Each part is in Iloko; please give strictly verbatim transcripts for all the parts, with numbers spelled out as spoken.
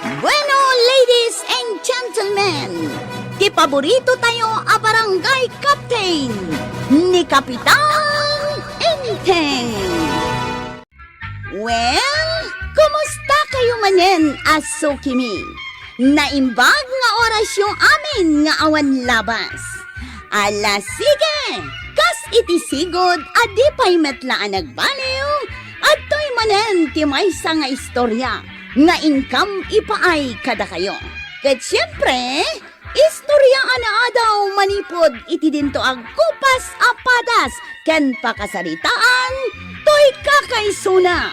Bueno, ladies and gentlemen, ti paborito tayo a barangay captain, ni Kapitan Enteng. Well, kumusta kayo manen a sukimi? Naimbag nga orasyo amin nga awan labas. Ala, sige! Kas iti sigud a di pay met la a nagbaliw, adtoy manen ti maysa nga istorya nga inkam ipaay kadakayo. Ket siempre, istorya a naadaw manipud iti dinto agkupas a padas ken pakasaritaan toy kakaisuna.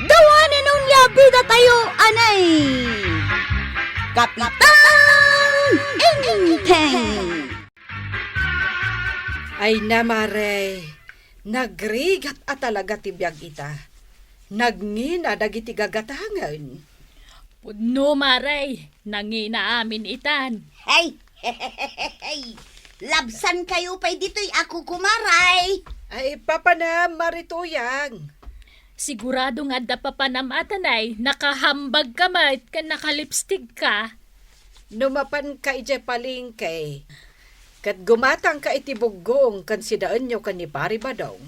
Dawanen onia bida tayo, anay! Kapitan Enteng! Ay na, Mare, nagrigat a talaga ti biag ita. Nagngina dagiti gagatangen. Pudno, Mare, nangina amin itan. Hey! Labsan kayo pay ditoy a kukumaray. Ay, papanam, Mare Tuyang. Sigurado nga adda papanam a tanay, nakahambag ka met ken nakalipstik ka. No mapan ka idiay palengke, ket gumatang ka iti buggong ken sidaenyo ken ni Pari Badong,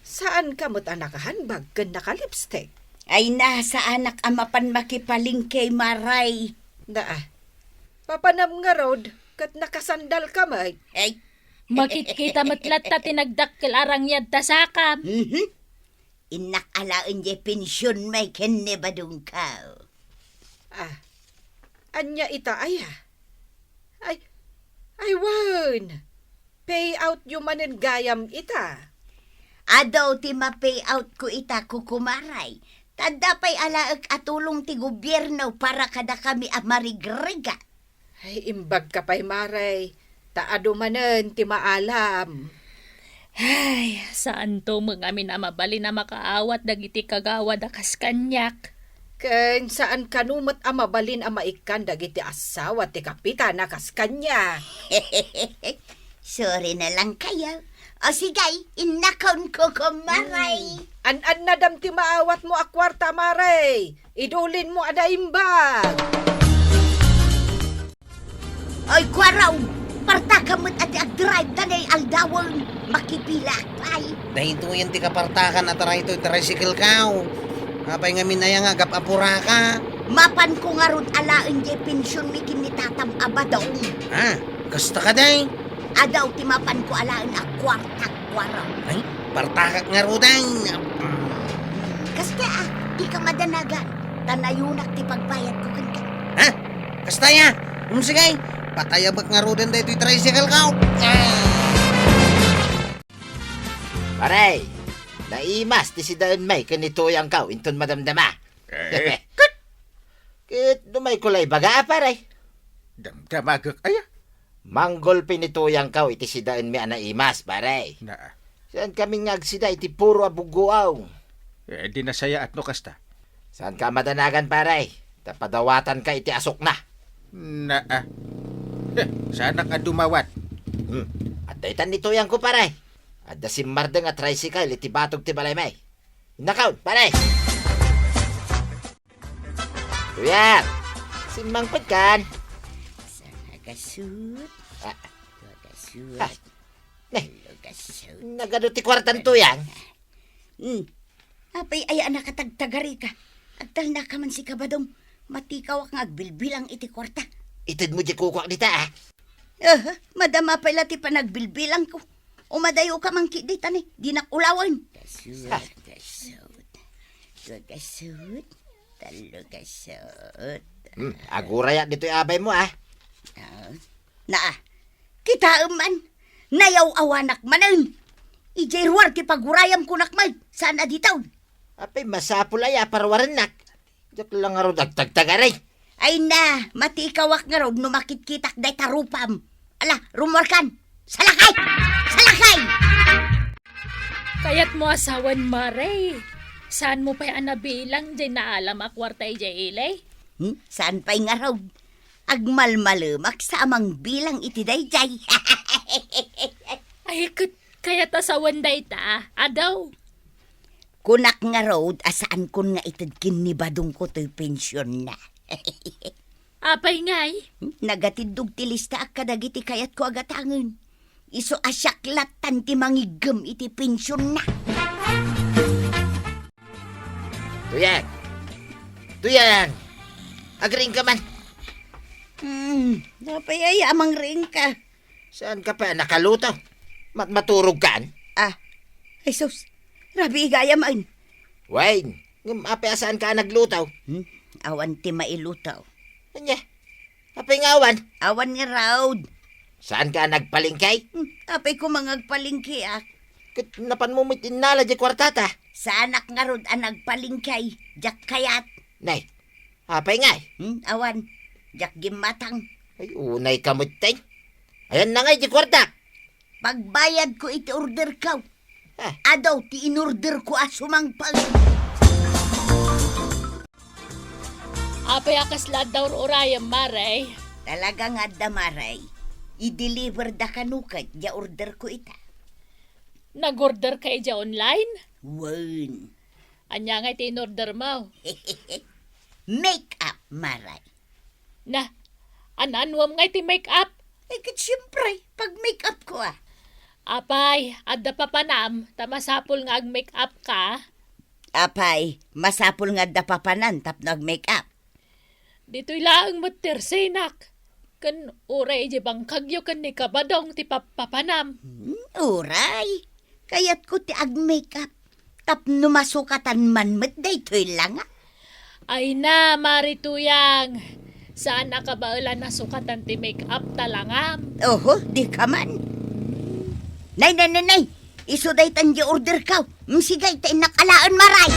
saan ka met a nakahambag ken nakalipstik? Ay na, saanak a mapan makipalengke, Maray. Naa, papanam ngarud ket nakasandal ka met. Ay. Makitkita met latta ti nagdakkel a rangyad ta sakam. Mhm. Innak alaen diay pension mi ken ni Badongko. Ah, ania ita aya? Ay, ay wen, pay out yo manen gayam ita. Adu ti ma-pay out ko ita, kukumaray. Ta adda pay alaek a tulong ti gobierno para kadakami a marigrigat. Ay, imbag ka pay, Maray, ta adu manen ti maalam. Ay, saanto met ngamin a mabalin a makaawat dagiti kagawad a kas kaniak. Ken saan kano met a mabalin a maikkan dagiti asawa ti kapitan a kas kaniak. Sorry na lang kayo. O sige, innakon ko, kumaray. Hmm. An-annadam ti maawatmo a kuarta, Maray. Idulinmo a naimbag. Ay, kuaraw! Partakam met a ti agdrive ta nay aldawen. Makipilak pay. Daytoyen ti kapartakan a taraytoy tricycle kaw. Apay ngamin aya nga agap-apuraka? Mapan ko ngarud alaen diay pension mi ken ni tatam a Badong. Ah, kasta kadi? Adu ti mapan ko alaen a kuarta, kuaraw. Ay, partakak ngaruden. Kasta a, dika madanagan. Ta nayunak ti pagbayad ko kenka. Ha? Kasta aya? Um, sige. Patayabek ngaruden daytoy tricycle kaw. Ah! Pare, naimas ti sidaen mi ken ni Tuyang kaw inton madamdama. Eh, ket? Ket dumay ko la ibaga, pare. Damdamagek aya? Manggulpi ni Tuyang kaw iti sidaen mi a naimas, pare. Naa. Saan kami nga agsida iti puro a bugoaw? Eh, di nasayaat no kasta. Saan ka madanagan, pare? Ta padawatan ka iti asukna. Naa. Eh, saanak a dumawat. Hmm. Adda itan ni Tuyang ko, pare. Adda simmardeng a tricycle iti batog ti balay mi. Innakon, pare! Tuyang! Simmangpet kan? Saan a gasut? Ah. Dua gasut. Ah. Ne. Talo gasut. Nagadu ti kuartan, Tuyang? Hmm. Apay aya a nakatagtagari ka? Agtalna ka man si Kabadong. Matikawak nga agbilbilang iti kuarta. Itedmo di kukuak dita, ah. Aha, madama pay la ti panagbilbilangko. Umadayo ka man ketdi ta ni, dinak ulawen. Gasut, gasut. Dua gasut, talo gasut. Hmm, agurayak ditoy abaymo, ah. Ah, naa, kitaem man, nayaw-awanak manen. Idiay ruar ti pagurayam kunak met, saan a ditaw. Apay, masapul aya a parwarennak? Diak la ngarud agtagtagari. Ay na, matikawak ngarud no makitkitak dayta rupam. Ala, rumuarkan. Salakay! Salakay! Kayatmo a sawen, Mare. Saanmo pay a nabilang diay naalam a kuarta idiay ili? Hmm? Saan pay ngarud? Agmalmalemak sa a mangbilang iti daydiay. Ay, ket kayat a sawen dayta, adu. Kunak ngarud a saankon nga ited ken ni Badongko toy pensionna. Apay ngay? Nagatiddog ti listaak kadagiti kayatko a gatangen. Isu a siak lattan ti mangiggem iti pensionna. Tuyang! Tuyang! Agriingka man! Hmm, apay aya a mangriingka? Saanka pay a nakaluto? Mat-, maturogkan? Ah, ay sus, rabii gayam. Wen, ngem apay a saanka a nagluto? Hmm, awan ti mailuto. Ania? Apay nga awan? Awan ngarud. Saanka a nagpalengke? Hmm, apay koma nga agpalengkeak? Ket napanmo met innala diay kuartata? Saanak ngarud a nagpalengke, diak kayat. Nay, apay ngay? Hmm, awan. Diak gimmatang. Ay, unayka metten. Ayanna ngay diay kuartak. Pagbayadko iti orderko. Ah. Adu ti inorderko a sumangpet. Apay a kasla adda ur-urayem, Mare? Talaga nga adda, Mare. I-deliver da kano ket diay orderko ita. Nag-orderka idiay online? Wen. Ania ngay ti inordermo? Make-up, Mare. Na, an-anuem ngay ti make-up? Eh, ket siyempre, pag-make-upko, ah. Apay, adda papanam, ta masapul nga ag-make-up ka? Apay, masapul nga adda papanan tapno ag-make-up? Ditoy laeng met ti arsenak. Ken uray idiay bangkagyo ken ni Kabadong ti pappapanam. Hmm, uray. Kayatko ti ag-make-up. Tapno masukatan man met daytoy langa. Ay na, Mari Tuyang. Saan a kabaelan a sukatan ti make-up ta langam? Oho, dika man. Nay, nay, nay, nay. Isu daytan diay orderko. Mm, sige, ta innak alaen, Maray.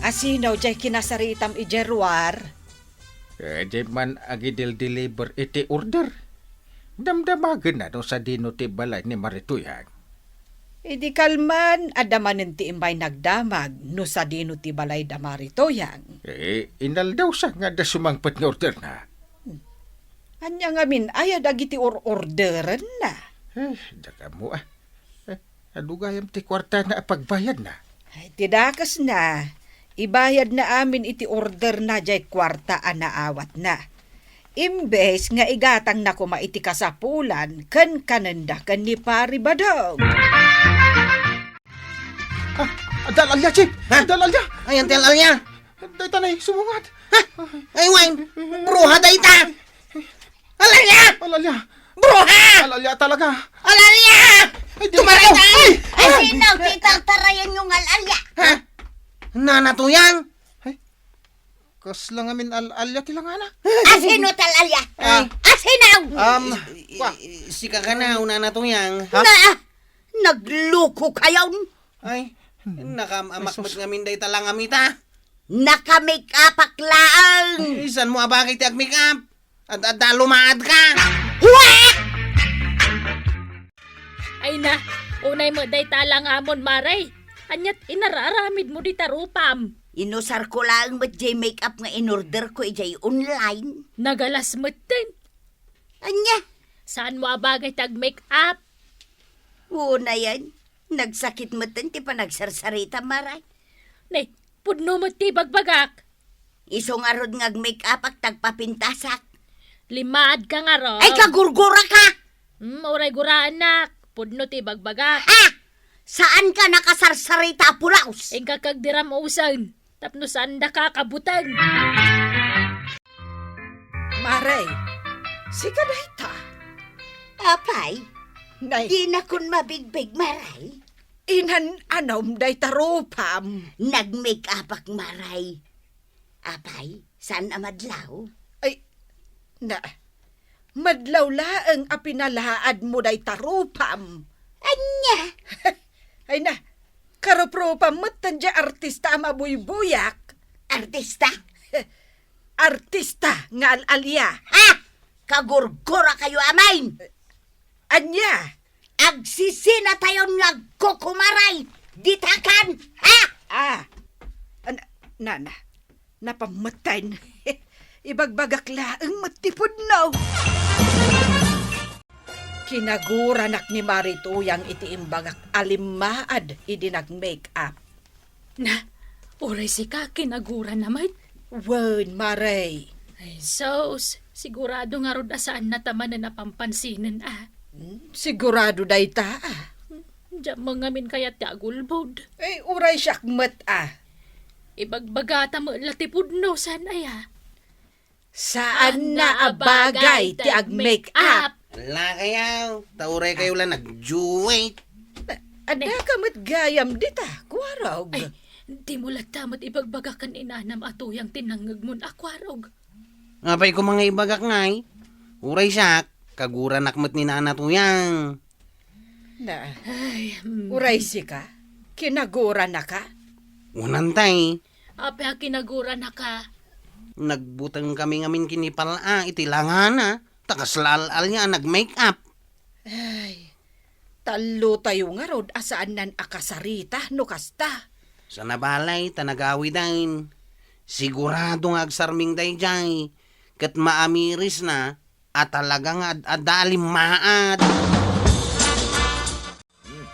Asino diay kinasaritam idiay ruar? Eh, diay man agidel-deliver iti order. Damdamagenna no sadino ti balay ni Mari Tuyang. Idi kalman, adda manen ti immay nagdamag no sadino ti balay da Mari Tuyang. Eh, inaldaw sa nga adda sumangpet nga orderna. Hmm. Ania ngamin aya dagiti or-orderenna? Eh, dakam mo, ah. Eh, adu gayam ti kuartana a pagbayadna? Ay, ti dakesna, ibayadna amin iti orderna diay kuarta a naawatna. Imbes nga igatangna koma iti kasapulan ken kanenda ken ni Pari Badong. Ah, adda al-alia, Chief! Ha? Adda al-alia! Ayan ti al-alia! Dayta nay, sumungad! Ha? Ay, wen! Bruha dayta! Al-alia! Al-alia! Bruha! Al-alia talaga! Al-alia! Ay, di Tumaray ako! Ka! Ay! Ay, sino ti tartarayan yung al-alia? Ha? Nana Tuyang? Ay, kasla ngamin al-alia ti langana. Asino tal-alia? Ah. Asino? Um, I-, i-, wa. I-, sika ka na, Nana Tuyang. Ha? Na, nagluko kayon. Ay, nakam-amak met ngamin dayta langam ita. Naka-make-upak laeng. Ay, saan mo abagay ti ag-make-up? Ad-adda lumaad ka. Huwak! Ay na, unay met dayta langamon, Maray. Aniat inararamid mo dita rupam? Inusar ko laeng met jay make-up nga in-order ko ijay online. Nagalas metten. Ania? Saan mo abagay ti ag-make-up? Unayen, nagsakit metten ti panagsarsarita, Maray. Ne, pudno met ti bagbagak. Isu ngarud nga ag-make-upak ta agpapintasak. Limaad ka ngarud. Ay, kagurgura ka! Hmm, uray guraannak. Pudno ti bagbagak. Ha? Saan ka nakasarsarita a pulaos? Inka kagdiram usen. Tapno saan da ka kabuteng. Maray, sika dayta? Apay, nay, dinakon mabigbig, Maray. Inan-anom dayta rupam. Nag-make-upak, Maray. Apay, saan a madlaw? Ay, na, madlaw laeng a pinalaad mo dayta rupam. Ania? Ay na, karuprupam metten jay artista a mabuybuyak. Artista? Artista nga al-alia. Ha? Kagurgura kayo, amin! Ania? Agsisinatayon nga agkukumaray ditakan, ha? Ah, an-, na, na, napammetten. Ibagbagak laeng met ti pudno. Kinaguranak ni Mari Tuyang iti imbagak a limmaad idi nag-make-up. Na, Uray sika, kinagurana met. Wen, Mare. Ay, sus, sigurado ngarud a saanna ta manen a pampansinen, a. Hmm, sigurado dayta, a. Diak ngamin kayat ti agulbod. Ay, uray siak met, a. Ibagbagata met la ti pudno, saan aya? Saanna a bagay ti ag-make up. Ala kayo, ta uray kayo la nag-duet. Addaka met gayam dita, Kuarog. Ay, dimo latta met ibagbaga ken ni nanam a Tuyang ti nangngegmon a Kuarog. Apay koma nga ibagak ngay? Uray siak, kaguranak met ni nana Tuyang. Na, ay, mm. Uray sika, kinaguranaka? Unantay. Apay a kinaguranaka? Nagbuteng kami ngamin ken ni Pal-a iti langana, ta kasla al-alia a nag-make up. Ay, tallotayo ngarud a saannan a kasarita no kasta. Sana balay ta nagawiden. Sigurado nga agsarming daydiay, ket maamirisna a talaga nga ad-adda a limmaad. Hmm.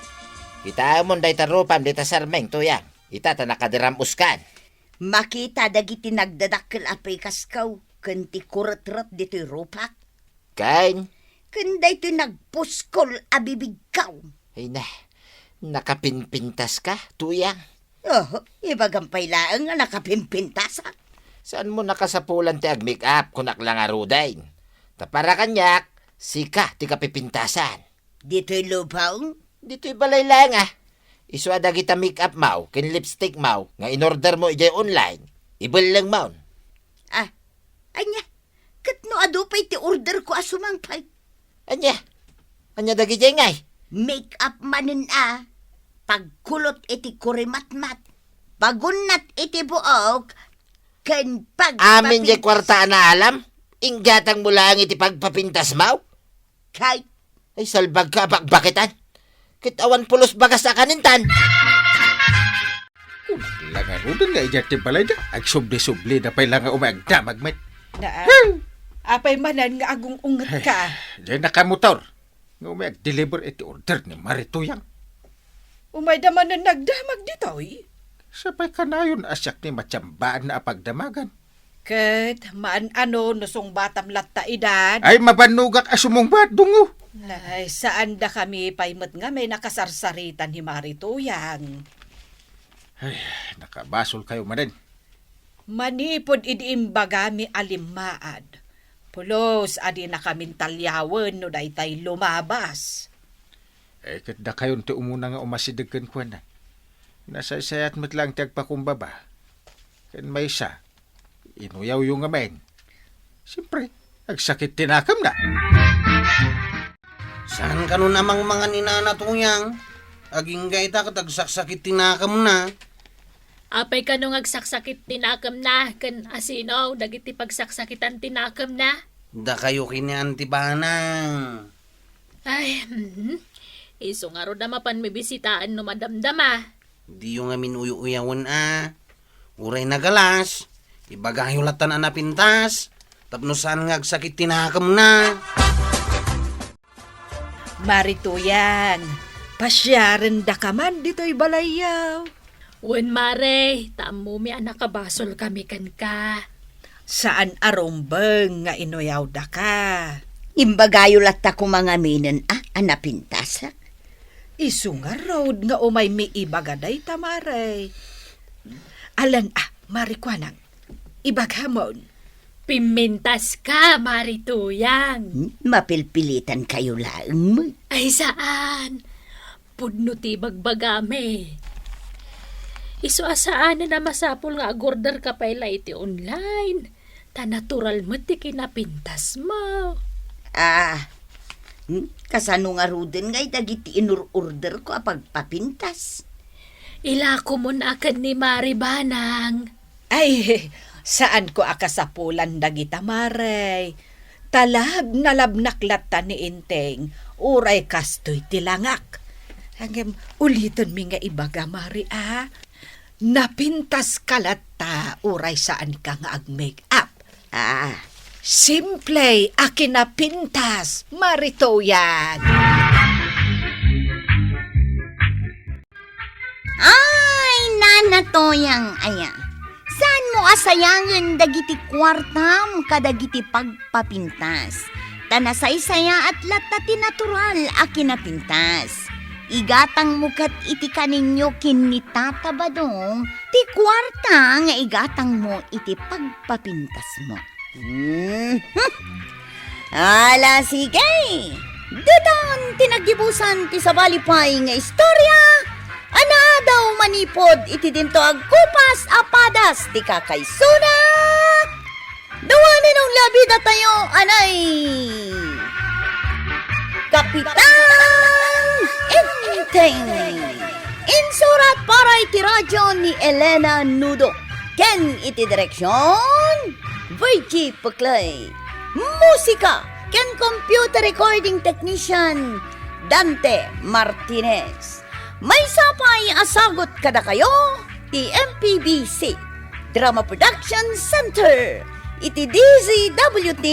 Kitaemon dayta rupam dita sarming, Tuyang. Ita ta nakadiram-uskan. Makita dagiti nagdadakkel a pikaskaw ken ti kuretret ditoy rupak. Ken? Ken daytoy nagpuskol a bibigkaw. Ay na, nakapinpintaska, Tuyang? Oh, ibagam pay laeng nga nakapimpintasak. Saanmo nakasapulan ti ag-make up, kunak la ngaruden. Ta para kaniak, sika ti kapipintasan. Ditoy lubong? Ditoy balay laeng, a. Isu a dagita make up maw, ken lipstick maw, nga in-order mo idiay online, ibelleng maw. Ah, ania? Ket no adu pay ti order ko a sumangpet? Ania? Ania dagidiay ngay? Make up manen a pagkulot iti kurimatmat, pagunnat iti buok, ken pagpapintas. Amin diay kuarta a naalam? Inggatangmo laeng iti pagpapintas maw? Kay? Ay, salbagka a bakbakitan. Ket awan pulos bagas a kanintan. Kunak la ngaruden nga idiay ti balayda, agsubli-sublida pay la nga umay agdamag met. Naa. Hmm. Apay manen nga agung-ungetka? Ay, diay nakamotor. Nga umay agdeliver iti order ni Mari Tuyang. Umayda manen nagdamag ditoy? Sapay kanayon a siak ti matiambaanna a pagdamagan. Ket maan-ano no sungbatam latta, idad? Ay, mabannogak a sumungbat, dungo. Ay, saan dakami pay met ngamin a kasarsaritan ni Mari Tuyang. Ay, nakabasolkayo manen. Manipud idi imbagami a limmaad, pulos a dinakamin taliawen no daytay lumabas. Eh, ket dakayon ti umuna nga umasideg kenkuana. Nasaysayat met laeng ti agpakumbaba. Ken maysa, inuyawyo ngamin. Siempre, agsakit ti nakemna. Saan kano a mangmangan ni Nana Tuyang? Agingga ita ket agsaksakit ti nakemna. Apay kano nga agsaksakit ti nakemna, ken asino dagiti pagsaksakitan ti nakemna? Dakayo ken ni Auntie Banang. Ay, mhm. Isu ngarud a mapan mibisitaan no madamdama. Diyo ngamin uyo-uyawen a. Uray nagalas, ibagayo lattan a napintas, tapno saan nga agsakit ti nakemna. Mari Tuyang, pasiarendaka man ditoy balayyo. Wen, Mare, ta ammomi a nakabasolkami kenka. Saan a rumbeng nga inuyawdaka. Imbagayo latta koma ngaminen a, a napintasak. Isu ngarud nga umaymi ibaga dayta, Mare. Alan a, Mari Kuanang, ibagamon. Pimmintaska, Mari Tuyang. Hmm, mapilpilitankayo laeng met. Ay, saan. Pudno ti ibagbagami. Isu a saanen a masapul nga agorderka pay la iti online, ta natural met ti kinapintasmo. Ah, hmm? Kasano ngaruden ngay dagiti inur-orderko a pagpapintas? Ilakomon a ken ni Mari Banang. Ay, saanko a kasapulan dagita, Mare. Talab-nalabnak latta ni Enteng, uray kastoy ti langak. Ngem, ulitonmi nga ibaga, Mare, a. Napintaska latta, uray saanka nga ag-make up. Ah. Simple a kinapintas, Mari Tuyang. Ay, Nana Toyang aya, saanmo a sayangen dagiti kuartam kadagiti pagpapintas, ta nasaysayaat latta ti natural a kinapintas. Igatangmo ket iti kaninyo ken ni Tata Badong ti kuarta nga igatangmo iti pagpapintasmo. Mhm. Ala, sige. Ditan ti naggibusan ti sabali pay nga istorya a naadaw manipud iti dinto agkupas a padas ti kakaisuna. Dawanen ong labida tayo, anay. Kapitan Enteng. Insurat para iti radyo ni Elena Nudo. Ken iti direksyon, Virgie Puclay. Musika ken computer recording technician, Dante Martinez. Maysa pay a sagut kadakayo ti M P B C Drama Production Center iti D Z W T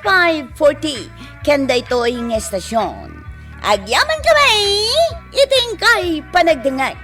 five forty ken daytoy nga estasyon. Agyaman kami iti inkay panagdengngeg.